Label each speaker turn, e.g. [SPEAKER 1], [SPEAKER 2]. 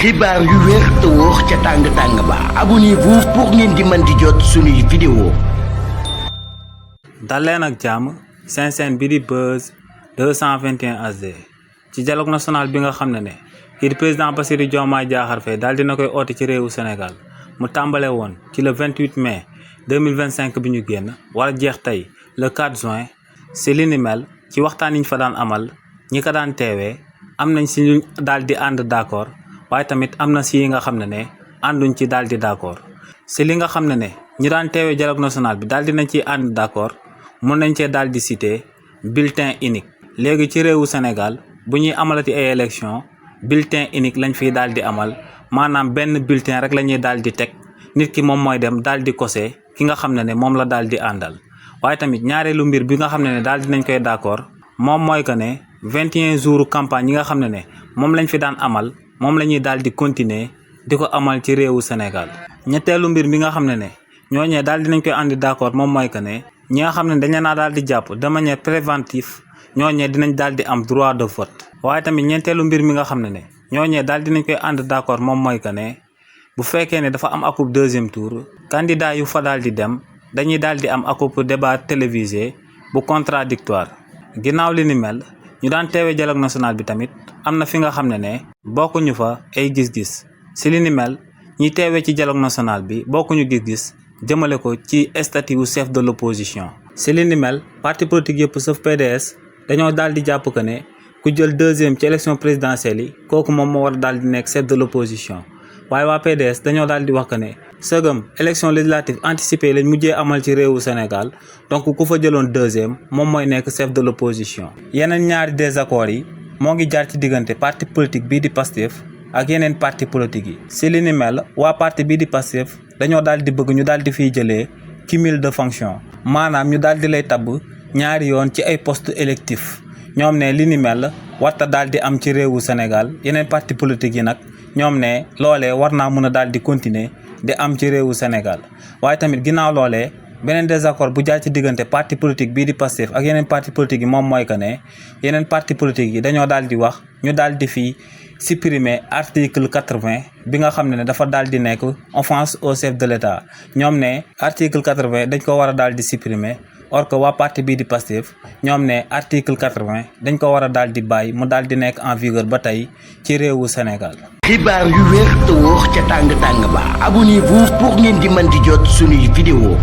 [SPEAKER 1] xibaar yu wér te wóor ca tàng-tàng ba abonnez-vous pour ngeen di mën di jot suñuy vidéo.
[SPEAKER 2] dal leen ak jàmm seen chaîne bi di Buzz 221 HD ci dialogue national bi nga xam ne kii di président Bassirou Diomaye Diakhar Faye daal dina koy oote ci réewu Sénégal mu tàmbale woon ci le 28 mai 2025 bi ñu génn war a jeex tey le 4 juin si li ni mel ci waxtaan yi ñu fa daan amal ñi ko daan teewee am nañ si ñu daal di ànd d'accord waaye tamit am na si yi nga xam ne ànduñ ci daal di d'accord si li nga xam ne ñi daan teewee dialogue national bi daal dinañ ciy ànd d'accord mun nañ cee daal di citer bulletin unique. léegi ci réewu Sénégal bu ñuy amalati ay élection bulletin unique lañ fiy daal di amal maanaam benn bulletin rek la ñuy daal di teg nit ki moom mooy dem daal di kose ki nga xam ne moom la daal di àndal. waaye tamit ñaareelu mbir bi nga xam ne daal dinañ koy d'accord moom mooy que ne 21 jours campagne yi nga xam ne moom lañ fi daan amal moom la ñuy daal di continuer di ko amal ci réewu Sénégal. ñetteelu mbir mi nga xam ne ñooñee daal dinañ koy àndi d'accord moom mooy que ne ñi nga xam ne dañ leen a daal di jàpp de manière préventive ñooñee dinañ daal di am droit de vote. waaye tamit ñeenteelu mbir mi nga xam ne ñooñee daal dinañ koy ànd d'accord moom mooy que ne bu fekkee ne dafa am akub deuxième tour candidat yu fa daal di dem dañuy daal di am akub débat télévisé bu contradictoire. ginnaaw li ni mel ñu daan teewee dialogue national bi tamit am na fi nga xam ne bokkuñu fa ay gis-gis si li ni mel ñi teewee ci dialogue national bi bokkuñu gis-gis jëmale ko ci statut wu chef de l'opposition. si li ni mel parti politique yëpp sauf PDS dañoo daal di jàpp que ne ku jël deuxième ci élection présidentielle yi kooku moom moo war a daal di nekk chef de l'opposition. waaye waa PDS dañoo daal di wax que ne sëgëm élection législative anticipée lañ mujjee amal ci réewu Sénégal donc ku fa jëloon deuxième moom mooy nekk chef de l'opposition. yeneen ñaari désaccords yi moo ngi jaar ci diggante parti politique bii di Pastef ak yeneen parti politique yi. si li ni mel waa parti bii di Pastef dañoo daal di bëgg ñu daal di fiy jëlee cumul de fonction maanaam ñu daal di lay tabb ñaari yoon ci ay postes électifs ñoom ne li ni mel warta daal di am ci réewu Sénégal. yeneen parti politique yi nag ñoom ne loolee war naa mën a daal di continuer di am ci réewu Sénégal. waaye tamit ginnaaw loolee beneen désaccord bu jaar ci diggante parti politique bii di Pastef ak yeneen parti politique yi moom mooy que ne yeneen parti politique yi dañoo daal di wax ñu daal di fi supprimer article 80 bi nga xam ne dafa daal di nekk offense au chef de l'État. ñoom ne article 80 dañ ko war a daal di supprimer or que waa parti bii di Pastef ñoom ne article 80 dañ ko war a daal di bàyyi mu daal di nekk en vigueur ba tey ci réewu Sénégal.
[SPEAKER 1] xibaar yu wér te wóor ca tàng-tàng ba abonnez-vous pour ngeen di mën di jot suñuy vidéo.